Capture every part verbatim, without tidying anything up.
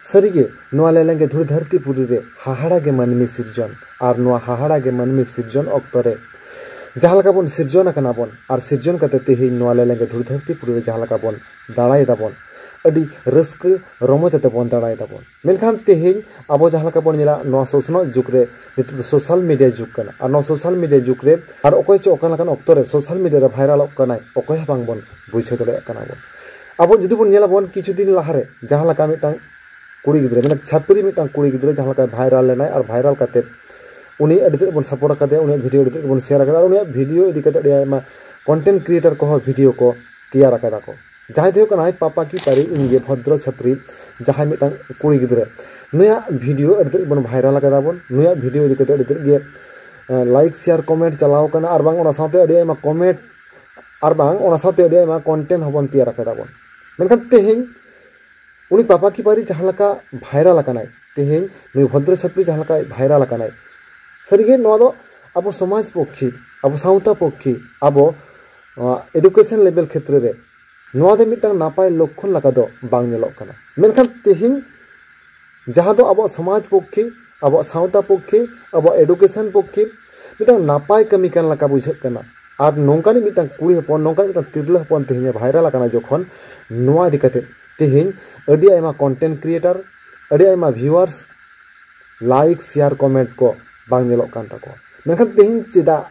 ᱥᱟᱹᱨᱤᱜᱮ, ᱱᱚᱣᱟ ᱞᱮᱞᱮᱝᱜᱮ ᱫᱷᱩᱲᱤ ᱫᱷᱟᱹᱨᱛᱤ ᱯᱩᱨᱤ ᱨᱮ ᱦᱟᱦᱟᱲᱟ ᱜᱮ ᱢᱟᱹᱱᱢᱤ ᱥᱤᱨᱡᱚᱱ᱾ ᱟᱨ ᱱᱚᱣᱟ ᱦᱟᱦᱟᱲᱟ ᱜᱮ ᱢᱟᱹᱱᱢᱤ ᱥᱤᱨᱡᱚᱱ ᱚᱠᱛᱚ ᱨᱮ ᱡᱟᱦᱟᱸ ᱞᱮᱠᱟ ᱵᱚᱱ ᱥᱤᱨᱡᱚᱱ ᱟᱠᱟᱱᱟ ᱵᱚᱱ, ᱟᱨ ᱥᱤᱨᱡᱚᱱ ᱠᱟᱛᱮ ᱛᱮᱦᱮᱧ ᱱᱚᱣᱟ ᱞᱮᱞᱮᱝᱜᱮ ᱫᱷᱩᱲᱤ ᱫᱷᱟᱹᱨᱛᱤ ᱯᱩᱨᱤ ᱨᱮ ᱡᱟᱦᱟᱸ ᱞᱮᱠᱟ ᱵᱚᱱ ᱫᱟᱬᱟᱭ ᱫᱟᱵᱚᱱ, ᱟᱹᱰᱤ ᱨᱟᱹᱥᱠᱟᱹ ᱨᱚᱢᱚᱡᱽ ᱟᱛᱮ ᱵᱚᱱ ᱫᱟᱬᱟᱭ ᱫᱟᱵᱚᱱ᱾ ᱢᱮᱱᱠᱷᱟᱱ ᱛᱮᱦᱮᱧ ᱟᱵᱚ ᱡᱟᱦᱟᱸ ᱞᱮᱠᱟ ᱵᱚᱱ ᱧᱮᱞᱟ, ᱱᱚᱣᱟ ᱥᱚᱥᱱᱚᱜ ᱡᱩᱜᱽ ᱨᱮ ᱱᱤᱛᱚᱜ ᱫᱚ ᱥᱳᱥᱟᱞ ᱢᱤᱰᱤᱭᱟ ᱡᱩᱜᱽ ᱠᱟᱱᱟ᱾ ᱟᱨ ᱱᱚᱣᱟ ᱥᱳᱥᱟᱞ ᱢᱤᱰᱤᱭᱟ ᱡᱩᱜᱽ ᱨᱮ ᱟᱨ ᱚᱠᱚᱭ ᱪᱚ ᱚᱠᱟ ᱞᱮᱠᱟᱱ ᱚᱠᱛᱚ ᱨᱮ ᱥᱳᱥᱟᱞ ᱢᱤᱰᱤᱭᱟ ᱨᱮ ᱵᱷᱟᱭᱨᱟᱞᱚᱜ ᱠᱟᱱᱟᱭ, ᱚᱠᱚᱭ ᱦᱚᱸ ᱵᱟᱝ ᱵᱚᱱ ᱵᱩᱡᱷᱟᱹᱣ ᱫᱟᱲᱮᱭᱟᱜ ᱠᱟᱱᱟ ᱵᱚᱱ᱾ ᱟᱵᱚ ᱡᱩᱫᱤ ᱵᱚᱱ ᱧᱮᱞᱟᱵᱚᱱ, ᱠᱤᱪᱷᱩ ᱫᱤᱱ ᱞᱟᱦᱟᱨᱮ ᱡᱟᱦᱟᱸ ᱞᱮᱠᱟ ᱢᱤᱫᱴᱟᱝ ᱠᱩᱲᱤ ᱜᱤᱫᱽᱨᱟᱹ, ᱢᱟᱱᱮ ᱪᱷᱟᱹᱯᱨᱤ ᱢᱤᱫᱴᱟᱝ ᱠᱩᱲᱤ ᱜᱤᱫᱽᱨᱟᱹ ᱡᱟᱦᱟᱸ ᱞᱮᱠᱟᱭ ᱵᱷᱟᱭᱨᱟᱞ ᱞᱮᱱᱟᱭ, ᱟᱨ ᱵᱷᱟᱭᱨᱟᱞ ᱠᱟᱛᱮ ᱩᱱᱤ ᱟᱹᱰᱤ ᱛᱮᱫ ᱵᱚᱱ ᱥᱟᱯᱳᱨᱴ ᱟᱠᱟᱫᱮᱭᱟ, ᱩᱱᱤᱭᱟᱜ ᱵᱷᱤᱰᱤᱭᱳ ᱟᱹᱰᱤ ᱛᱮᱫ ᱵᱚᱱ ᱥᱮᱭᱟᱨ ᱟᱠᱟᱫᱟ, ᱟᱨ ᱩᱱᱤᱭᱟᱜ ᱵᱷᱤᱰᱤᱭᱳ ᱤᱫᱤ ᱠᱟᱛᱮ ᱟᱹᱰᱤ ᱟᱭᱢᱟ ᱠᱚᱱᱴᱮᱱᱴ ᱠᱨᱤᱭᱮᱴᱟᱨ ᱠᱚᱦᱚᱸ ᱵᱷᱤᱰᱤᱭᱳ ᱠᱚ ᱛᱮᱭᱟᱨ ᱟᱠᱟᱫᱟ ᱠᱚ᱾ ᱡᱟᱦᱟᱸᱭ ᱫᱚ ᱦᱩᱭᱩᱜ ᱠᱟᱱᱟᱭ ᱯᱟᱯᱟ ᱠᱤ ᱯᱟᱨᱤ ᱤᱧ ᱜᱮ ᱵᱷᱚᱫᱨᱚ ᱪᱷᱟᱯᱨᱤ, ᱡᱟᱦᱟᱸᱭ ᱢᱤᱫᱴᱟᱝ ᱠᱩᱲᱤ ᱜᱤᱫᱽᱨᱟᱹ᱾ ᱱᱩᱭᱟᱜ ᱵᱷᱤᱰᱤᱭᱳ ᱟᱹᱰᱤ ᱛᱮᱫ ᱵᱚᱱ ᱵᱷᱟᱭᱨᱟᱞ ᱟᱠᱟᱫᱟ ᱵᱚᱱ, ᱱᱩᱭᱟᱜ ᱵᱷᱤᱰᱤᱭᱳ ᱤᱫᱤ ᱠᱟᱛᱮ ᱟᱹᱰᱤ ᱛᱮᱫ ᱜᱮ ᱞᱟᱭᱤᱠ, ᱥᱮᱭᱟᱨ, ᱠᱚᱢᱮᱱᱴ ᱪᱟᱞᱟᱣ ᱠᱟᱱᱟ, ᱟᱨ ᱵᱟᱝ ᱚᱱᱟ ᱥᱟᱶᱛᱮ ᱟᱹᱰᱤ ᱟᱭᱢᱟ ᱠᱚᱢᱮᱱᱴ, ᱟᱨ ᱵᱟᱝ ᱚᱱᱟ ᱥᱟᱶᱛᱮ ᱟᱹᱰᱤ ᱟᱭᱢᱟ ᱠᱚᱱᱴᱮᱱᱴ ᱦᱚᱸᱵᱚᱱ ᱛᱮᱭᱟᱨ ᱟᱠᱟᱫᱟ ᱵᱚᱱ᱾ ᱢᱮᱱᱠᱷᱟᱱ ᱛᱮᱦᱮᱧ ᱩᱱᱤ ᱯᱟᱯᱟ ᱠᱤ ᱯᱟᱨᱤ ᱡᱟᱦᱟᱸ ᱞᱮᱠᱟ ᱵᱷᱟᱭᱨᱟᱞ ᱟᱠᱟᱱᱟᱭ, ᱛᱮᱦᱮᱧ ᱱᱩᱭ ᱵᱷᱚᱫᱨᱚ ᱪᱷᱟᱯᱨᱤ ᱡᱟᱦᱟᱸ ᱞᱮᱠᱟᱭ ᱵᱷᱟᱭᱨᱟᱞ ᱟᱠᱟᱱᱟᱭ, ᱥᱟᱹᱨᱤᱜᱮ ᱱᱚᱣᱟ ᱫᱚ ᱟᱵᱚ ᱥᱚᱢᱟᱡᱽ ᱯᱚᱠᱠᱷᱤ, ᱟᱵᱚ ᱥᱟᱶᱛᱟ ᱯᱚᱠᱠᱷᱤ, ᱟᱵᱚ ᱮᱰᱩᱠᱮᱥᱚᱱ ᱞᱮᱵᱮᱞ ᱠᱷᱮᱛᱨᱮ ᱨᱮ ᱱᱚᱣᱟ ᱫᱚ ᱢᱤᱫᱴᱟᱝ ᱱᱟᱯᱟᱭ ᱞᱚᱠᱠᱷᱚᱱ ᱞᱮᱠᱟ ᱫᱚ ᱵᱟᱝ ᱧᱮᱞᱚᱜ ᱠᱟᱱᱟ᱾ ᱢᱮᱱᱠᱷᱟᱱ ᱛᱮᱦᱮᱧ ᱡᱟᱦᱟᱸ ᱫᱚ ᱟᱵᱚᱣᱟᱜ ᱥᱚᱢᱟᱡᱽ ᱯᱚᱠᱠᱷᱤ, ᱟᱵᱚᱣᱟᱜ ᱥᱟᱶᱛᱟ ᱯᱚᱠᱠᱷᱤ, ᱟᱵᱚᱣᱟᱜ ᱮᱰᱩᱠᱮᱥᱚᱱ ᱯᱚᱠᱠᱷᱤ ᱢᱤᱫᱴᱟᱝ ᱱᱟᱯᱟᱭ ᱠᱟᱹᱢᱤ ᱠᱟᱱ ᱞᱮᱠᱟ ᱵᱩᱡᱷᱟᱹᱜ ᱠᱟᱱᱟ᱾ ᱟᱨ ᱱᱚᱝᱠᱟᱱᱤᱡ ᱢᱤᱫᱴᱟᱝ ᱠᱩᱲᱤ ᱦᱚᱯᱚᱱ, ᱱᱚᱝᱠᱟᱱᱤᱡ ᱢᱤᱫᱴᱟᱝ ᱛᱤᱨᱞᱟᱹ ᱦᱚᱯᱚᱱ ᱛᱮᱦᱮᱧᱮ ᱵᱷᱟᱭᱨᱟᱞ ᱟᱠᱟᱱᱟ ᱡᱚᱠᱷᱚᱱ, ᱱᱚᱣᱟ ᱤᱫᱤ ᱠᱟᱛᱮ ᱛᱮᱦᱮᱧ ᱟᱹᱰᱤ ᱟᱭᱢᱟ ᱠᱚᱱᱴᱮᱱᱴ ᱠᱨᱤᱭᱮᱴᱟᱨ, ᱟᱹᱰᱤ ᱟᱭᱢᱟ ᱵᱷᱤᱭᱩᱣᱟᱨᱥ, ᱞᱟᱭᱤᱠ, ᱥᱮᱭᱟᱨ, ᱠᱚᱢᱮᱱᱴ ᱠᱚ ᱵᱟᱝ ᱧᱮᱞᱚᱜ ᱠᱟᱱ ᱛᱟᱠᱚᱣᱟ᱾ ᱢᱮᱱᱠᱷᱟᱱ ᱛᱮᱦᱮᱧ ᱪᱮᱫᱟᱜ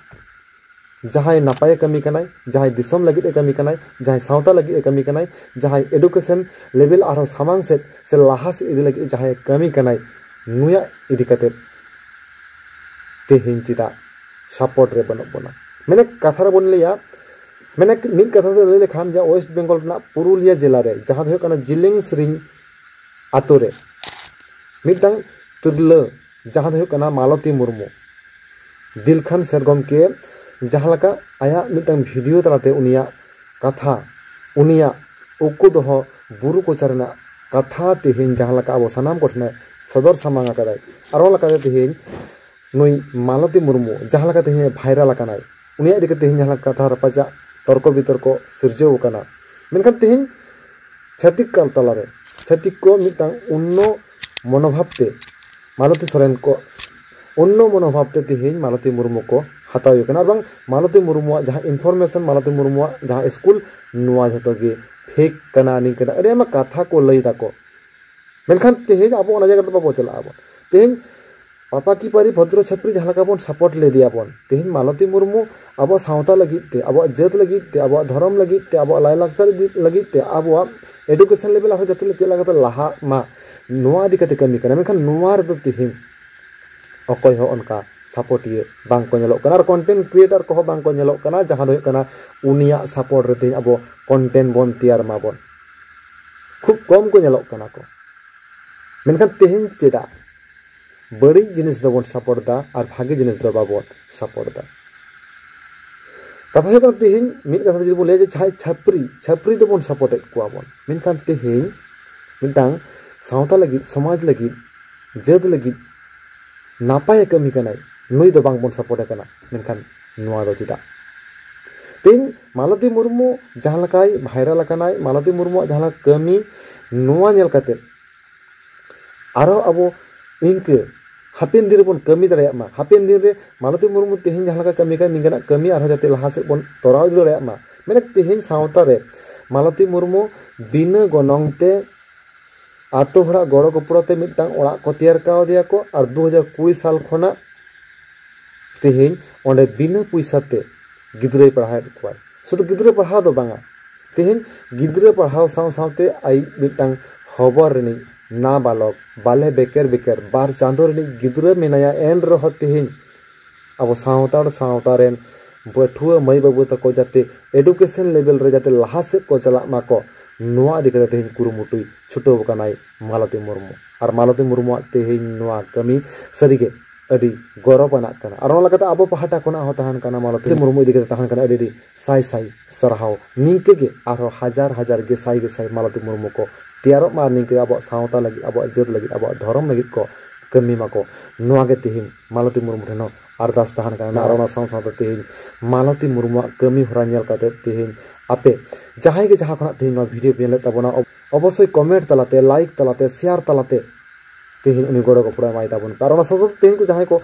ᱡᱟᱦᱟᱸᱭ ᱱᱟᱯᱟᱭᱮ ᱠᱟᱹᱢᱤ ᱠᱟᱱᱟᱭ, ᱡᱟᱦᱟᱸᱭ ᱫᱤᱥᱚᱢ ᱞᱟᱹᱜᱤᱫ ᱮ ᱠᱟᱹᱢᱤ ᱠᱟᱱᱟᱭ, ᱡᱟᱦᱟᱸᱭ ᱥᱟᱶᱛᱟ ᱞᱟᱹᱜᱤᱫ ᱮ ᱠᱟᱹᱢᱤ ᱠᱟᱱᱟᱭ, ᱡᱟᱦᱟᱸᱭ ᱮᱰᱩᱠᱮᱥᱚᱱ ᱞᱮᱵᱮᱞ ᱟᱨᱦᱚᱸ ᱥᱟᱢᱟᱝ ᱥᱮᱫ ᱥᱮ ᱞᱟᱦᱟ ᱥᱮᱫ ᱤᱫᱤ ᱞᱟᱹᱜᱤᱫ ᱡᱟᱦᱟᱸᱭ ᱠᱟᱹᱢᱤ ᱠᱟᱱᱟᱭ, ᱱᱩᱭᱟᱜ ᱤᱫᱤ ᱠᱟᱛᱮ ᱛᱮᱦᱮᱧ ᱪᱮᱫᱟᱜ ᱥᱟᱯᱳᱨᱴ ᱨᱮ ᱵᱟᱹᱱᱩᱜ ᱵᱚᱱᱟ? ᱢᱮᱱᱮᱠ ᱠᱟᱛᱷᱟ ᱨᱮᱵᱚᱱ ᱞᱟᱹᱭᱟ, ᱢᱮᱱᱮᱠ ᱢᱤᱫ ᱠᱟᱛᱷᱟ ᱛᱮ ᱞᱟᱹᱭ ᱞᱮᱠᱷᱟᱱ, ᱡᱮ ᱳᱭᱮᱥᱴ ᱵᱮᱝᱜᱚᱞ ᱨᱮᱱᱟᱜ ᱯᱩᱨᱩᱞᱤᱭᱟᱹ ᱡᱮᱞᱟ ᱨᱮ ᱡᱟᱦᱟᱸ ᱫᱚ ᱦᱩᱭᱩᱜ ᱠᱟᱱᱟ ᱡᱤᱞᱤᱝ ᱥᱮᱨᱮᱧ ᱟᱛᱳ ᱨᱮ ᱢᱤᱫᱴᱟᱝ ᱛᱤᱨᱞᱟᱹ ᱡᱟᱦᱟᱸ ᱫᱚ ᱦᱩᱭᱩᱜ ᱠᱟᱱᱟ ᱢᱟᱞᱚᱛᱤ ᱢᱩᱨᱢᱩ, ᱫᱤᱞᱠᱷᱟᱱ ᱥᱮᱨ ᱜᱚᱢᱠᱮ ᱡᱟᱦᱟᱸ ᱞᱮᱠᱟ ᱟᱭᱟᱜ ᱢᱤᱫᱴᱟᱝ ᱵᱷᱤᱰᱤᱭᱳ ᱛᱟᱞᱟᱛᱮ ᱩᱱᱤᱭᱟᱜ ᱠᱟᱛᱷᱟ, ᱩᱱᱤᱭᱟᱜ ᱩᱠᱩ ᱫᱚᱦᱚ ᱵᱩᱨᱩ ᱠᱚᱪᱟ ᱨᱮᱱᱟᱜ ᱠᱟᱛᱷᱟ ᱛᱮᱦᱮᱧ ᱡᱟᱦᱟᱸ ᱞᱮᱠᱟ ᱟᱵᱚ ᱥᱟᱱᱟᱢ ᱠᱚᱴᱷᱮᱱᱮ ᱥᱚᱫᱚᱨ ᱥᱟᱢᱟᱝ ᱟᱠᱟᱫᱟᱭ, ᱟᱨ ᱚᱱᱟ ᱞᱮᱠᱟᱛᱮ ᱛᱮᱦᱮᱧ ᱱᱩᱭ ᱢᱟᱞᱚᱛᱤ ᱢᱩᱨᱢᱩ ᱡᱟᱦᱟᱸ ᱞᱮᱠᱟ ᱛᱮᱦᱮᱧ ᱵᱷᱟᱭᱨᱟᱞ ᱟᱠᱟᱱᱟᱭ, ᱩᱱᱤᱭᱟᱜ ᱤᱫᱤ ᱠᱟᱛᱮ ᱛᱮᱦᱮᱧ ᱡᱟᱦᱟᱸ ᱞᱮᱠᱟ ᱠᱟᱛᱷᱟ ᱨᱟᱯᱟᱪᱟᱜ, ᱛᱚᱨᱠᱚ ᱵᱤᱛᱚᱨᱠᱚ ᱥᱤᱨᱡᱟᱹᱣ ᱟᱠᱟᱱᱟ᱾ ᱢᱮᱱᱠᱷᱟᱱ ᱛᱮᱦᱮᱧ ᱪᱷᱟᱹᱛᱤᱠ ᱠᱟᱞ ᱛᱟᱞᱟᱨᱮ, ᱪᱷᱟᱹᱛᱤᱠ ᱠᱚ ᱢᱤᱫᱴᱟᱝ ᱩᱱᱱᱚ ᱢᱚᱱᱳᱵᱷᱟᱵ ᱛᱮ ᱢᱟᱞᱚᱛᱤ ᱥᱚᱨᱮᱱ ᱠᱚ ᱩᱱᱱᱚ ᱢᱚᱱᱳᱵᱷᱟᱵ ᱛᱮ ᱛᱮᱦᱮᱧ ᱢᱟᱞᱚᱛᱤ ᱢᱩᱨᱢᱩ ᱠᱚ ᱦᱟᱛᱟᱣ ᱦᱩᱭᱩᱜ ᱠᱟᱱᱟ᱾ ᱟᱨ ᱵᱟᱝ ᱢᱟᱞᱚᱛᱤ ᱢᱩᱨᱢᱩᱣᱟᱜ ᱡᱟᱦᱟᱸ ᱤᱱᱯᱷᱚᱨᱢᱮᱥᱚᱱ, ᱢᱟᱞᱚᱛᱤ ᱢᱩᱨᱢᱩᱣᱟᱜ ᱡᱟᱦᱟᱸ ᱥᱠᱩᱞ, ᱱᱚᱣᱟ ᱡᱷᱚᱛᱚ ᱜᱮ ᱯᱷᱮᱠ ᱠᱟᱱᱟ, ᱱᱤᱝᱠᱟᱹ ᱠᱟᱱᱟ, ᱟᱹᱰᱤ ᱟᱭᱢᱟ ᱠᱟᱛᱷᱟ ᱠᱚ ᱞᱟᱹᱭ ᱫᱟᱠᱚ᱾ ᱢᱮᱱᱠᱷᱟᱱ ᱛᱮᱦᱮᱧ ᱟᱵᱚ ᱚᱱᱟ ᱡᱟᱭᱜᱟ ᱨᱮᱫᱚ ᱵᱟᱵᱚ ᱪᱟᱞᱟᱜ ᱟᱵᱚᱱ᱾ ᱛᱮᱦᱮᱧ ᱯᱟᱯᱟ ᱠᱤ ᱯᱟᱨᱤ ᱵᱷᱚᱫᱨᱚ ᱪᱷᱟᱯᱨᱤ ᱡᱟᱦᱟᱸ ᱞᱮᱠᱟ ᱵᱚᱱ ᱥᱟᱯᱳᱨᱴ ᱞᱮᱫᱮᱭᱟ ᱵᱚᱱ, ᱛᱮᱦᱮᱧ ᱢᱟᱞᱚᱛᱤ ᱢᱩᱨᱢᱩ ᱟᱵᱚᱣᱟᱜ ᱥᱟᱶᱛᱟ ᱞᱟᱹᱜᱤᱫ ᱛᱮ, ᱟᱵᱚᱣᱟᱜ ᱡᱟᱹᱛ ᱞᱟᱹᱜᱤᱫ ᱛᱮ, ᱟᱵᱚᱣᱟᱜ ᱫᱷᱚᱨᱚᱢ ᱞᱟᱹᱜᱤᱫ ᱛᱮ, ᱟᱵᱚᱣᱟᱜ ᱞᱟᱭᱞᱟᱠᱪᱟᱨ ᱤᱫᱤ ᱞᱟᱹᱜᱤᱫ ᱛᱮ, ᱟᱵᱚᱣᱟᱜ ᱮᱰᱩᱠᱮᱥᱚᱱ ᱞᱮᱵᱮᱞ ᱟᱨᱦᱚᱸ ᱡᱟᱛᱮ ᱪᱮᱫ ᱞᱮᱠᱟᱛᱮ ᱞᱟᱦᱟᱜ ᱢᱟ, ᱱᱚᱣᱟ ᱤᱫᱤ ᱠᱟᱛᱮ ᱠᱟᱹᱢᱤ ᱠᱟᱱᱟ᱾ ᱢᱮᱱᱠᱷᱟᱱ ᱱᱚᱣᱟ ᱨᱮᱫᱚ ᱛᱮᱦᱮᱧ ᱚᱠᱚᱭ ᱦᱚᱸ ᱚᱱᱠᱟ ᱥᱟᱯᱳᱨᱴᱤᱭᱟᱹ ᱵᱟᱝ ᱠᱚ ᱧᱮᱞᱚᱜ ᱠᱟᱱᱟ, ᱟᱨ ᱠᱚᱱᱴᱮᱱᱴ ᱠᱨᱤᱭᱮᱴᱟᱨ ᱠᱚᱦᱚᱸ ᱵᱟᱝ ᱠᱚ ᱧᱮᱞᱚᱜ ᱠᱟᱱᱟ, ᱡᱟᱦᱟᱸ ᱫᱚ ᱦᱩᱭᱩᱜ ᱠᱟᱱᱟ ᱩᱱᱤᱭᱟᱜ ᱥᱟᱯᱳᱨᱴ ᱨᱮ ᱛᱮᱦᱮᱧ ᱟᱵᱚ ᱠᱚᱱᱴᱮᱱᱴ ᱵᱚᱱ ᱛᱮᱭᱟᱨ ᱢᱟᱵᱚᱱ᱾ ᱠᱷᱩᱵ ᱠᱚᱢ ᱠᱚ ᱧᱮᱞᱚᱜ ᱠᱟᱱᱟ ᱠᱚ᱾ ᱢᱮᱱᱠᱷᱟᱱ ᱛᱮᱦᱮᱧ ᱪᱮᱫᱟᱜ ᱵᱟᱹᱲᱤᱡ ᱡᱤᱱᱤᱥ ᱫᱚᱵᱚᱱ ᱥᱟᱯᱳᱨᱴ ᱫᱟ ᱟᱨ ᱵᱷᱟᱜᱮ ᱡᱤᱱᱤᱥ ᱫᱚ ᱵᱟᱵᱚᱱ ᱥᱟᱯᱳᱨᱴ ᱫᱟ? ᱠᱟᱛᱷᱟ ᱦᱩᱭᱩᱜ ᱠᱟᱱᱟ, ᱛᱮᱦᱮᱧ ᱢᱤᱫ ᱠᱟᱛᱷᱟ ᱛᱮ ᱡᱩᱫᱤ ᱵᱚᱱ ᱞᱟᱹᱭᱟ ᱡᱮ ᱡᱟᱦᱟᱸᱭ ᱪᱷᱟᱹᱯᱨᱤ, ᱪᱷᱟᱹᱯᱨᱤ ᱫᱚᱵᱚᱱ ᱥᱟᱯᱳᱨᱴ ᱮᱫ ᱠᱚᱣᱟ ᱵᱚᱱ, ᱢᱮᱱᱠᱷᱟᱱ ᱛᱮᱦᱮᱧ ᱢᱤᱫᱴᱟᱝ ᱥᱟᱶᱛᱟ ᱞᱟᱹᱜᱤᱫ, ᱥᱚᱢᱟᱡᱽ ᱞᱟᱹᱜᱤᱫ, ᱡᱟᱹᱛ ᱞᱟᱹᱜᱤᱫ ᱱᱟᱯᱟᱭᱮ ᱠᱟᱹᱢᱤ ᱠᱟᱱᱟᱭ, ᱱᱩᱭ ᱫᱚ ᱵᱟᱝᱵᱚᱱ ᱥᱟᱯᱳᱨᱴ ᱮ ᱠᱟᱱᱟ᱾ ᱢᱮᱱᱠᱷᱟᱱ ᱱᱚᱣᱟ ᱫᱚ ᱪᱮᱫᱟᱜ? ᱛᱮᱦᱮᱧ ᱢᱟᱞᱚᱛᱤ ᱢᱩᱨᱢᱩ ᱡᱟᱦᱟᱸ ᱞᱮᱠᱟᱭ ᱵᱷᱟᱭᱨᱟᱞ ᱟᱠᱟᱱᱟᱭ, ᱢᱟᱞᱚᱛᱤ ᱢᱩᱨᱢᱩᱣᱟᱜ ᱡᱟᱦᱟᱸ ᱞᱮᱠᱟ ᱠᱟᱹᱢᱤ, ᱱᱚᱣᱟ ᱧᱮᱞ ᱠᱟᱛᱮ ᱟᱨᱦᱚᱸ ᱟᱵᱚ ᱤᱱᱠᱟᱹ ᱦᱟᱯᱮᱱ ᱫᱤᱱ ᱨᱮᱵᱚᱱ ᱠᱟᱹᱢᱤ ᱫᱟᱲᱮᱭᱟᱜ ᱢᱟ᱾ ᱦᱟᱯᱮᱱ ᱫᱤᱱ ᱨᱮ ᱢᱟᱞᱚᱛᱤ ᱢᱩᱨᱢᱩ ᱛᱮᱦᱮᱧ ᱡᱟᱦᱟᱸ ᱞᱮᱠᱟ ᱠᱟᱹᱢᱤ ᱠᱟᱱᱟ, ᱱᱤᱝᱠᱟᱹᱱᱟᱜ ᱠᱟᱹᱢᱤ ᱟᱨᱦᱚᱸ ᱡᱟᱛᱮ ᱞᱟᱦᱟ ᱥᱮᱫ ᱵᱚᱱ ᱛᱚᱨᱟᱣ ᱤᱫᱤ ᱫᱟᱲᱮᱭᱟᱜ ᱢᱟ᱾ ᱢᱮᱱᱮᱫ ᱛᱮᱦᱮᱧ ᱥᱟᱶᱛᱟ ᱨᱮ ᱢᱟᱞᱚᱛᱤ ᱢᱩᱨᱢᱩ ᱵᱤᱱᱟᱹ ᱜᱚᱱᱚᱝ ᱛᱮ ᱟᱛᱳ ᱦᱚᱲᱟᱜ ᱜᱚᱲᱚ ᱜᱚᱯᱚᱲᱚ ᱛᱮ ᱢᱤᱫᱴᱟᱝ ᱚᱲᱟᱜ ᱠᱚ ᱛᱮᱭᱟᱨ ᱠᱟᱣᱫᱮᱭᱟ ᱠᱚ, ᱟᱨ ᱫᱩ ᱦᱟᱡᱟᱨ ᱠᱩᱲᱤ ᱥᱟᱞ ᱠᱷᱚᱱᱟᱜ ᱛᱮᱦᱮᱧ ᱚᱸᱰᱮ ᱵᱤᱱᱟᱹ ᱯᱚᱭᱥᱟ ᱛᱮ ᱜᱤᱫᱽᱨᱟᱹᱭ ᱯᱟᱲᱦᱟᱣᱮᱫ ᱠᱚᱣᱟᱭ᱾ ᱥᱩᱫᱷᱩ ᱜᱤᱫᱽᱨᱟᱹ ᱯᱟᱲᱦᱟᱣ ᱫᱚ ᱵᱟᱝᱟ, ᱛᱮᱦᱮᱧ ᱜᱤᱫᱽᱨᱟᱹ ᱯᱟᱲᱦᱟᱣ ᱥᱟᱶ ᱥᱟᱶᱛᱮ ᱟᱭᱤᱡ ᱢᱤᱫᱴᱟᱝ ᱦᱚᱵᱚᱨ ᱨᱤᱱᱤᱡ ᱱᱟᱵᱟᱞᱚᱠ, ᱵᱟᱞᱮ ᱵᱮᱠᱮᱨ ᱵᱮᱠᱮᱨ ᱵᱟᱨ ᱪᱟᱸᱫᱳ ᱨᱤᱱᱤᱡ ᱜᱤᱫᱽᱨᱟᱹ ᱢᱮᱱᱟᱭᱟ, ᱮᱱ ᱨᱮᱦᱚᱸ ᱛᱮᱦᱮᱧ ᱟᱵᱚ ᱥᱟᱱᱛᱟᱲ ᱥᱟᱶᱛᱟ ᱨᱮᱱ ᱯᱟᱹᱴᱷᱩᱣᱟᱹ ᱢᱟᱹᱭ ᱵᱟᱹᱵᱩ ᱛᱟᱠᱚ ᱡᱟᱛᱮ ᱮᱰᱩᱠᱮᱥᱚᱱ ᱞᱮᱵᱮᱞ ᱨᱮ ᱡᱟᱛᱮ ᱞᱟᱦᱟ ᱥᱮᱫ ᱠᱚ ᱪᱟᱞᱟᱜ ᱢᱟᱠᱚ, ᱱᱚᱣᱟ ᱤᱫᱤ ᱠᱟᱛᱮ ᱛᱮᱦᱮᱧ ᱠᱩᱨᱩᱢᱩᱴᱩᱭ ᱪᱷᱩᱴᱟᱹᱣ ᱟᱠᱟᱱᱟᱭ ᱢᱟᱞᱚᱛᱤ ᱢᱩᱨᱢᱩ᱾ ᱟᱨ ᱢᱟᱞᱚᱛᱤ ᱢᱩᱨᱢᱩᱣᱟᱜ ᱛᱮᱦᱮᱧ ᱱᱚᱣᱟ ᱠᱟᱹᱢᱤ ᱥᱟᱹᱨᱤᱜᱮ ᱟᱹᱰᱤ ᱜᱚᱨᱚᱵᱽ ᱟᱱᱟᱜ ᱠᱟᱱᱟ᱾ ᱟᱨ ᱚᱱᱟ ᱞᱮᱠᱟᱛᱮ ᱟᱵᱚ ᱯᱟᱦᱴᱟ ᱠᱷᱚᱱᱟᱜ ᱦᱚᱸ ᱛᱟᱦᱮᱱ ᱠᱟᱱᱟ, ᱢᱟᱞᱚᱛᱤ ᱢᱩᱨᱢᱩ ᱤᱫᱤ ᱠᱟᱛᱮ ᱛᱟᱦᱮᱱ ᱠᱟᱱᱟ ᱟᱹᱰᱤ ᱟᱹᱰᱤ ᱥᱟᱭ ᱥᱟᱭ ᱥᱟᱨᱦᱟᱣ᱾ ᱱᱤᱝᱠᱟᱹ ᱜᱮ ᱟᱨᱦᱚᱸ ᱦᱟᱡᱟᱨ ᱦᱟᱡᱟᱨ ᱜᱮᱥᱟᱭ ᱜᱮᱥᱟᱭ ᱢᱟᱞᱚᱛᱤ ᱢᱩᱨᱢᱩ ᱠᱚ ᱛᱮᱭᱟᱨᱚᱜ ᱢᱟ, ᱟᱨ ᱱᱤᱝᱠᱟᱹ ᱟᱵᱚᱣᱟᱜ ᱥᱟᱶᱛᱟ ᱞᱟᱹᱜᱤᱫ, ᱟᱵᱚᱣᱟᱜ ᱡᱟᱹᱛ ᱞᱟᱹᱜᱤᱫ, ᱟᱵᱚᱣᱟᱜ ᱫᱷᱚᱨᱚᱢ ᱞᱟᱹᱜᱤᱫ ᱠᱚ ᱠᱟᱹᱢᱤ ᱢᱟᱠᱚ᱾ ᱱᱚᱣᱟ ᱜᱮ ᱛᱮᱦᱮᱧ ᱢᱟᱞᱚᱛᱤ ᱢᱩᱨᱢᱩ ᱴᱷᱮᱱ ᱦᱚᱸ ᱟᱨᱫᱟᱥ ᱛᱟᱦᱮᱱ ᱠᱟᱱᱟ᱾ ᱟᱨ ᱚᱱᱟ ᱥᱟᱶ ᱥᱟᱶᱛᱮ ᱛᱮᱦᱮᱧ ᱢᱟᱞᱚᱛᱤ ᱢᱩᱨᱢᱩᱣᱟᱜ ᱠᱟᱹᱢᱤ ᱦᱚᱨᱟ ᱧᱮᱞ ᱠᱟᱛᱮ ᱛᱮᱦᱮᱧ ᱟᱯᱮ ᱡᱟᱦᱟᱸᱭ ᱜᱮ ᱡᱟᱦᱟᱸ ᱠᱷᱚᱱᱟᱜ ᱛᱮᱦᱮᱧ ᱱᱚᱣᱟ ᱵᱷᱤᱰᱤᱭᱳ ᱯᱮ ᱧᱮᱞᱮᱫ ᱛᱟᱵᱚᱱᱟ, ᱚᱵ-, ᱚᱵᱚᱥᱥᱳᱭ comment ᱛᱟᱞᱟᱛᱮ, like ᱛᱟᱞᱟᱛᱮ, share ᱛᱟᱞᱟᱛᱮ ᱛᱮᱦᱮᱧ ᱩᱱᱤ ᱜᱚᱲᱚ ᱜᱚᱯᱚᱲᱚ ᱮᱢᱟᱭ ᱛᱟᱵᱚᱱ ᱯᱮ᱾ ᱟᱨ ᱚᱱᱟ ᱥᱟᱶ ᱥᱟᱶᱛᱮ ᱛᱮᱦᱮᱧ ᱠᱚ ᱡᱟᱦᱟᱸᱭ ᱠᱚ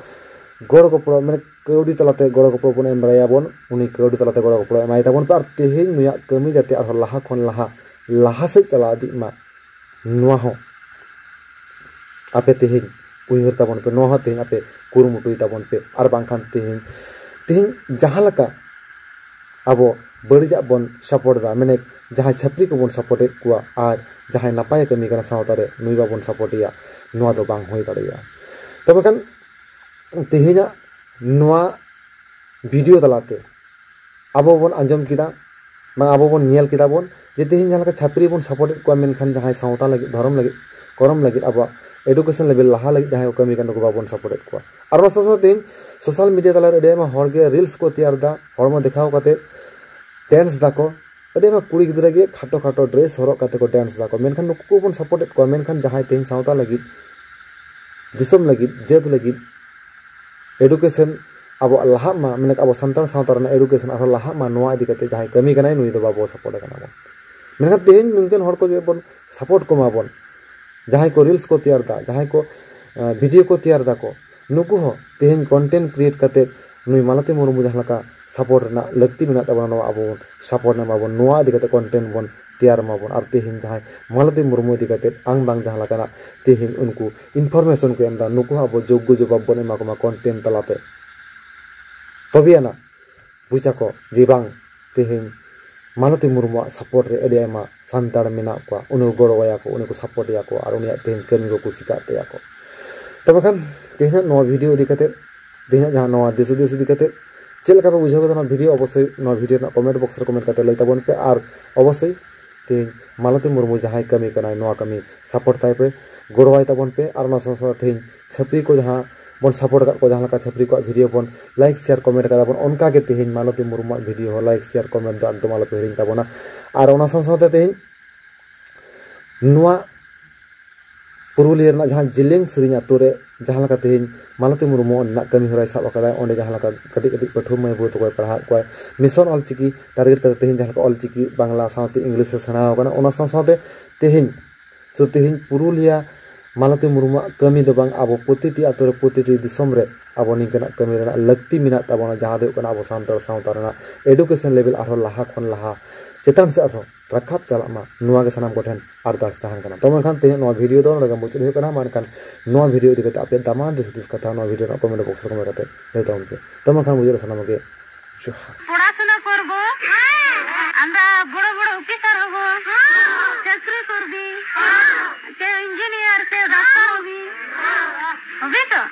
ᱜᱚᱲᱚ ᱜᱚᱯᱚᱲᱚ, ᱢᱟᱱᱮ ᱠᱟᱹᱣᱰᱤ ᱛᱟᱞᱟᱛᱮ ᱜᱚᱲᱚ ᱜᱚᱯᱚᱲᱚ ᱵᱚᱱ ᱮᱢ ᱫᱟᱲᱮᱭᱟᱵᱚᱱ, ᱩᱱᱤ ᱠᱟᱹᱣᱰᱤ ᱛᱟᱞᱟᱛᱮ ᱜᱚᱲᱚ ᱜᱚᱯᱚᱲᱚ ᱮᱢᱟᱭ ᱛᱟᱵᱚᱱ ᱯᱮ᱾ ᱟᱨ ᱛᱮᱦᱮᱧ ᱱᱩᱭᱟᱜ ᱠᱟᱹᱢᱤ ᱡᱟᱛᱮ ᱟᱨᱦᱚᱸ ᱞᱟᱦᱟ ᱠᱷᱚᱱ ᱞᱟᱦᱟ, ᱞᱟᱦᱟ ᱥᱮᱫ ᱪᱟᱞᱟᱣ ᱤᱫᱤᱜ ᱢᱟ, ᱱᱚᱣᱟ ᱦᱚᱸ ᱟᱯᱮ ᱛᱮᱦᱮᱧ ᱩᱭᱦᱟᱹᱨ ᱛᱟᱵᱚᱱ ᱯᱮ, ᱱᱚᱣᱟ ᱦᱚᱸ ᱛᱮᱦᱮᱧ ᱟᱯᱮ ᱠᱩᱨᱩᱢᱩᱴᱩᱭ ᱛᱟᱵᱚᱱ ᱯᱮ᱾ ᱟᱨ ᱵᱟᱝᱠᱷᱟᱱ ᱛᱮᱦᱮᱧ, ᱛᱮᱦᱮᱧ ᱡᱟᱦᱟᱸ ᱞᱮᱠᱟ ᱟᱵᱚ ᱵᱟᱹᱲᱤᱡᱟᱜ ᱵᱚᱱ support ᱮᱫᱟ, ᱢᱟᱱᱮ ᱡᱟᱦᱟᱸᱭ ᱪᱷᱟᱹᱯᱨᱤ ᱠᱚᱵᱚᱱ support ᱮᱫ ᱠᱚᱣᱟ ᱟᱨ ᱡᱟᱦᱟᱸᱭ ᱱᱟᱯᱟᱭᱮ ᱠᱟᱹᱢᱤ ᱠᱟᱱᱟ ᱥᱟᱶᱛᱟ ᱨᱮ, ᱱᱩᱭ ᱵᱟᱵᱚᱱ support ᱮᱭᱟ, ᱱᱚᱣᱟ ᱫᱚ ᱵᱟᱝ ᱦᱩᱭ ᱫᱟᱲᱮᱭᱟᱜᱼᱟ᱾ ᱛᱚᱵᱮ ᱠᱷᱟᱱ ᱛᱮᱦᱮᱧᱟᱜ ᱱᱚᱣᱟ video ᱛᱟᱞᱟᱛᱮ ᱟᱵᱚ ᱵᱚᱱ ᱟᱸᱡᱚᱢ ᱠᱮᱫᱟ, ᱵᱟᱝ ᱟᱵᱚ ᱵᱚᱱ ᱧᱮᱞ ᱠᱮᱫᱟ ᱵᱚᱱ ᱡᱮ ᱛᱮᱦᱮᱧ ᱡᱟᱦᱟᱸ ᱞᱮᱠᱟ ᱪᱷᱟᱹᱯᱨᱤ ᱵᱚᱱ support ᱮᱫ ᱠᱚᱣᱟ, ᱢᱮᱱᱠᱷᱟᱱ ᱡᱟᱦᱟᱸᱭ ᱥᱟᱶᱛᱟ ᱞᱟᱹᱜᱤᱫ, ᱫᱷᱚᱨᱚᱢ ᱞᱟᱹᱜᱤᱫ, ᱠᱚᱨᱚᱢ ᱞᱟᱹᱜᱤᱫ, ᱟᱵᱚᱣᱟᱜ education level ᱞᱟᱦᱟ ᱞᱟᱹᱜᱤᱫ ᱡᱟᱦᱟᱸᱭ ᱠᱚ ᱠᱟᱹᱢᱤ ᱠᱟᱱ ᱫᱚᱠᱚ ᱵᱟᱵᱚᱱ support ᱮᱫ ᱠᱚᱣᱟ᱾ ᱟᱨ ᱚᱱᱟ ᱥᱟᱶ ᱥᱟᱶ ᱛᱮᱦᱮᱧ social media ᱛᱟᱞᱟᱨᱮ ᱟᱹᱰᱤ ᱟᱭᱢᱟ ᱦᱚᱲ ᱜᱮ reels ᱠᱚ ᱛᱮᱭᱟᱨ ᱮᱫᱟ, ᱦᱚᱲᱢᱚ ᱫᱮᱠᱷᱟᱣ ᱠᱟᱛᱮ dance ᱫᱟᱠᱚ, ᱟᱹᱰᱤ ᱟᱭᱢᱟ ᱠᱩᱲᱤ ᱜᱤᱫᱽᱨᱟᱹ ᱜᱮ ᱠᱷᱟᱴᱚ ᱠᱷᱟᱴᱚ dress ᱦᱚᱨᱚᱜ ᱠᱟᱛᱮ ᱠᱚ dance ᱫᱟᱠᱚ, ᱢᱮᱱᱠᱷᱟᱱ ᱱᱩᱠᱩ ᱠᱚᱵᱚᱱ support ᱮᱫ ᱠᱚᱣᱟ, ᱢᱮᱱᱠᱷᱟᱱ ᱡᱟᱦᱟᱸᱭ ᱛᱮᱦᱮᱧ ᱥᱟᱶᱛᱟ ᱞᱟᱹᱜᱤᱫ, ᱫᱤᱥᱚᱢ ᱞᱟᱹᱜᱤᱫ, ᱡᱟᱹᱛ ᱞᱟᱹᱜᱤᱫ education ᱟᱵᱚᱣᱟᱜ ᱞᱟᱦᱟᱜ ᱢᱟ, ᱢᱮᱱᱮ ᱟᱵᱚ ᱥᱟᱱᱛᱟᱲ ᱥᱟᱶᱛᱟ ᱨᱮᱱᱟᱜ education ᱟᱨᱦᱚᱸ ᱞᱟᱦᱟᱜ ᱢᱟ, ᱱᱚᱣᱟ ᱤᱫᱤ ᱠᱟᱛᱮ ᱡᱟᱦᱟᱸᱭ ᱠᱟᱹᱢᱤ ᱠᱟᱱᱟᱭ ᱱᱩᱭ ᱫᱚ ᱵᱟᱵᱚ support ᱮ ᱠᱟᱱᱟ ᱵᱚᱱ᱾ ᱢᱮᱱᱠᱷᱟᱱ ᱛᱮᱦᱮᱧ ᱱᱤᱝᱠᱟᱹᱱ ᱦᱚᱲ ᱠᱚ ᱡᱮ ᱵᱚᱱ support ᱠᱚᱢᱟ ᱵᱚᱱ, ᱡᱟᱦᱟᱸᱭ ᱠᱚ reels ᱠᱚ ᱛᱮᱭᱟᱨ ᱮᱫᱟ, ᱡᱟᱦᱟᱸᱭ ᱠᱚ, ᱟᱸ, video ᱠᱚ ᱛᱮᱭᱟᱨ ᱮᱫᱟ ᱠᱚ, ᱱᱩᱠᱩ ᱦᱚᱸ ᱛᱮᱦᱮᱧ content create ᱠᱟᱛᱮ ᱱᱩᱭ ᱢᱟᱞᱚᱛᱤ ᱢᱩᱨᱢᱩ ᱡᱟᱦᱟᱸ ᱞᱮᱠᱟ support ᱨᱮᱱᱟᱜ ᱞᱟᱹᱠᱛᱤ ᱢᱮᱱᱟᱜ ᱛᱟᱵᱚᱱᱟ, ᱱᱚᱣᱟ ᱟᱵᱚ ᱵᱚᱱ support ᱮᱢᱟ ᱵᱚᱱ, ᱱᱚᱣᱟ ᱤᱫᱤ ᱠᱟᱛᱮ content ᱵᱚᱱ ᱛᱮᱭᱟᱨ ᱢᱟᱵᱚᱱ᱾ ᱟᱨ ᱛᱮᱦᱮᱧ ᱡᱟᱦᱟᱸᱭ ᱢᱟᱞᱚᱛᱤ ᱢᱩᱨᱢᱩ ᱤᱫᱤ ᱠᱟᱛᱮ ᱟᱝ ᱵᱟᱝ ᱡᱟᱦᱟᱸ ᱞᱮᱠᱟᱱᱟᱜ ᱛᱮᱦᱮᱧ ᱩᱱᱠᱩ information ᱠᱚ ᱮᱢ ᱮᱫᱟ, ᱱᱩᱠᱩ ᱦᱚᱸ ᱟᱵᱚ ᱡᱳᱜᱽᱜᱚ ᱡᱚᱵᱟᱵ ᱵᱚᱱ ᱮᱢᱟ ᱠᱚᱢᱟ content ᱛᱟᱞᱟᱛᱮ᱾ ᱛᱚᱵᱮ ᱟᱱᱟᱜ ᱵᱩᱡᱟᱠᱚ ᱡᱮ ᱵᱟᱝ, ᱛᱮᱦᱮᱧ ᱢᱟᱞᱚᱛᱤ ᱢᱩᱨᱢᱩᱣᱟᱜ support ᱨᱮ ᱟᱹᱰᱤ ᱟᱭᱢᱟ ᱥᱟᱱᱛᱟᱲ ᱢᱮᱱᱟᱜ ᱠᱚᱣᱟ, ᱩᱱᱤ ᱠᱚ ᱜᱚᱲᱚᱣᱟᱭᱟ ᱠᱚ, ᱩᱱᱤ ᱠᱚ support ᱮᱭᱟ ᱠᱚ, ᱟᱨ ᱩᱱᱤᱭᱟᱜ ᱛᱮᱦᱮᱧ ᱠᱟᱹᱢᱤ ᱠᱚ ᱠᱩᱥᱤ ᱠᱟᱜ ᱛᱟᱭᱟ ᱠᱚ᱾ ᱛᱚᱵᱮ ᱠᱷᱟᱱ ᱛᱮᱦᱮᱧᱟᱜ ᱱᱚᱣᱟ video ᱤᱫᱤ ᱠᱟᱛᱮ, ᱛᱮᱦᱮᱧᱟᱜ ᱡᱟᱦᱟᱸ ᱱᱚᱣᱟ ᱫᱤᱥ ᱦᱩᱫᱤᱥ ᱤᱫᱤ ᱠᱟᱛᱮ ᱪᱮᱫ ᱞᱮᱠᱟ ᱯᱮ ᱵᱩᱡᱷᱟᱹᱣ ᱠᱮᱫᱟ ᱱᱚᱣᱟ video? ᱚᱵᱚᱥᱥᱳᱭ ᱱᱚᱣᱟ video ᱨᱮᱱᱟᱜ comment box ᱨᱮ comment ᱠᱟᱛᱮ ᱞᱟᱹᱭ ᱛᱟᱵᱚᱱ ᱯᱮ᱾ ᱟᱨ ᱚᱵᱚᱥᱥᱳᱭ ᱛᱮᱦᱮᱧ ᱢᱟᱞᱚᱛᱤ ᱢᱩᱨᱢᱩ ᱡᱟᱦᱟᱸᱭ ᱠᱟᱹᱢᱤ ᱠᱟᱱᱟᱭ, ᱱᱚᱣᱟ ᱠᱟᱹᱢᱤ support ᱛᱟᱭ ᱯᱮ, ᱜᱚᱲᱚᱣᱟᱭ ᱛᱟᱵᱚᱱ ᱯᱮ᱾ ᱟᱨ ᱚᱱᱟ ᱥᱟᱶ ᱥᱟᱶ ᱛᱮᱦᱮᱧ ᱪᱷᱟᱹᱯᱨᱤ ᱠᱚ ᱡᱟᱦᱟᱸ ᱵᱚᱱ support ᱟᱠᱟᱫ ᱠᱚᱣᱟ, ᱡᱟᱦᱟᱸ ᱞᱮᱠᱟ ᱪᱷᱟᱹᱯᱨᱤ ᱠᱚᱣᱟᱜ video ᱵᱚᱱ like, share, comment ᱠᱟᱫᱟ ᱵᱚᱱ, ᱚᱱᱠᱟ ᱜᱮ ᱛᱮᱦᱮᱧ ᱢᱟᱞᱚᱛᱤ ᱢᱩᱨᱢᱩᱣᱟᱜ video ᱦᱚᱸ like, share, comment ᱫᱚ ᱮᱠᱫᱚᱢ ᱟᱞᱚ ᱯᱮ ᱦᱤᱲᱤᱧ ᱛᱟᱵᱚᱱᱟ᱾ ᱟᱨ ᱚᱱᱟ ᱥᱟᱶ ᱥᱟᱶᱛᱮ ᱛᱮᱦᱮᱧ ᱱᱚᱣᱟ ᱯᱩᱨᱩᱞᱤᱭᱟᱹ ᱨᱮᱱᱟᱜ ᱡᱟᱦᱟᱸ ᱡᱮᱞᱮᱝ ᱥᱮᱨᱮᱧ ᱟᱛᱳ ᱨᱮ ᱡᱟᱦᱟᱸ ᱞᱮᱠᱟ ᱛᱮᱦᱮᱧ ᱢᱟᱞᱚᱛᱤ ᱢᱩᱨᱢᱩ ᱚᱸᱰᱮᱱᱟᱜ ᱠᱟᱹᱢᱤ ᱦᱚᱨᱟᱭ ᱥᱟᱵ ᱟᱠᱟᱫᱟᱭ, ᱚᱸᱰᱮ ᱡᱟᱦᱟᱸ ᱞᱮᱠᱟ ᱠᱟᱹᱴᱤᱡ ᱠᱟᱹᱴᱤᱡ ᱯᱟᱹᱴᱷᱩᱣᱟᱹ ᱢᱟᱹᱭ ᱵᱟᱹᱵᱩ ᱛᱟᱠᱚᱭ ᱯᱟᱲᱦᱟᱣᱮᱫ ᱠᱚᱣᱟᱭ, mission ᱚᱞᱪᱤᱠᱤ target ᱠᱟᱛᱮ ᱛᱮᱦᱮᱧ ᱡᱟᱦᱟᱸ ᱞᱮᱠᱟ ᱚᱞᱪᱤᱠᱤ ᱵᱟᱝᱞᱟ ᱥᱟᱶᱛᱮ ᱤᱝᱞᱤᱥ ᱮ ᱥᱮᱬᱟ ᱟᱠᱟᱱᱟ, ᱚᱱᱟ ᱥᱟᱶ ᱥᱟᱶᱛᱮ ᱛᱮᱦᱮᱧ ᱥᱩᱫᱷᱩ ᱛᱮᱦᱮᱧ ᱯᱩᱨᱩᱞᱤᱭᱟᱹ ᱢᱟᱞᱚᱛᱤ ᱢᱩᱨᱢᱩᱣᱟᱜ ᱠᱟᱹᱢᱤ ᱫᱚ ᱵᱟᱝ, ᱟᱵᱚ ᱯᱨᱚᱛᱤᱴᱤ ᱟᱛᱳ ᱨᱮ, ᱯᱨᱚᱛᱤᱴᱤ ᱫᱤᱥᱚᱢ ᱨᱮ ᱟᱵᱚ ᱱᱤᱝᱠᱟᱹᱱᱟᱜ ᱠᱟᱹᱢᱤ ᱨᱮᱱᱟᱜ ᱞᱟᱹᱠᱛᱤ ᱢᱮᱱᱟᱜ ᱛᱟᱵᱚᱱᱟ, ᱡᱟᱦᱟᱸ ᱫᱚ ᱦᱩᱭᱩᱜ ᱠᱟᱱᱟ ᱟᱵᱚ ᱥᱟᱱᱛᱟᱲ ᱥᱟᱶᱛᱟ ᱨᱮᱱᱟᱜ education level ᱟᱨᱦᱚᱸ ᱞᱟᱦᱟ ᱠᱷᱚᱱ ᱞᱟᱦᱟ, ᱪᱮᱛᱟᱱ ᱥᱮᱫ ᱟᱨᱦᱚᱸ ᱨᱟᱠᱟᱵ ᱪᱟᱞᱟᱜ ᱢᱟ, ᱱᱚᱣᱟ ᱜᱮ ᱥᱟᱱᱟᱢ ᱠᱚᱴᱷᱮᱱ ᱟᱨᱫᱟᱥ ᱛᱟᱦᱮᱱ ᱠᱟᱱᱟ᱾ ᱛᱚ ᱢᱮᱱᱠᱷᱟᱱ ᱛᱮᱦᱮᱧ ᱱᱚᱣᱟ video ᱫᱚ ᱱᱚᱰᱮ ᱜᱮ ᱢᱩᱪᱟᱹᱫ ᱦᱩᱭᱩᱜ ᱠᱟᱱᱟ᱾ ᱢᱮᱱᱠᱷᱟᱱ ᱱᱚᱣᱟ video ᱤᱫᱤ ᱠᱟᱛᱮ ᱟᱯᱮᱭᱟᱜ ᱫᱟᱢᱟᱱ ᱫᱤᱥ ᱦᱩᱫᱤᱥ ᱠᱟᱛᱷᱟ ᱱᱚᱣᱟ video ᱨᱮᱱᱟᱜ comment box ᱨᱮ comment ᱠᱟᱛᱮ ᱞᱟᱹᱭ ᱛᱟᱵᱚᱱ ᱯᱮ᱾ ᱛᱚ ᱢᱮᱱᱠᱷᱟᱱ ᱢᱩᱪᱟᱹᱫ ᱨᱮ ᱥᱟᱱᱟᱢ ᱜᱮ ᱡᱚᱦᱟᱨ᱾ পড়াশোনা করব, আমরা বড় বড় অফিসার হব, চাকরি করবি, কেউ ইঞ্জিনিয়ার, কেউ ডাক্তার হবি, হবি তো?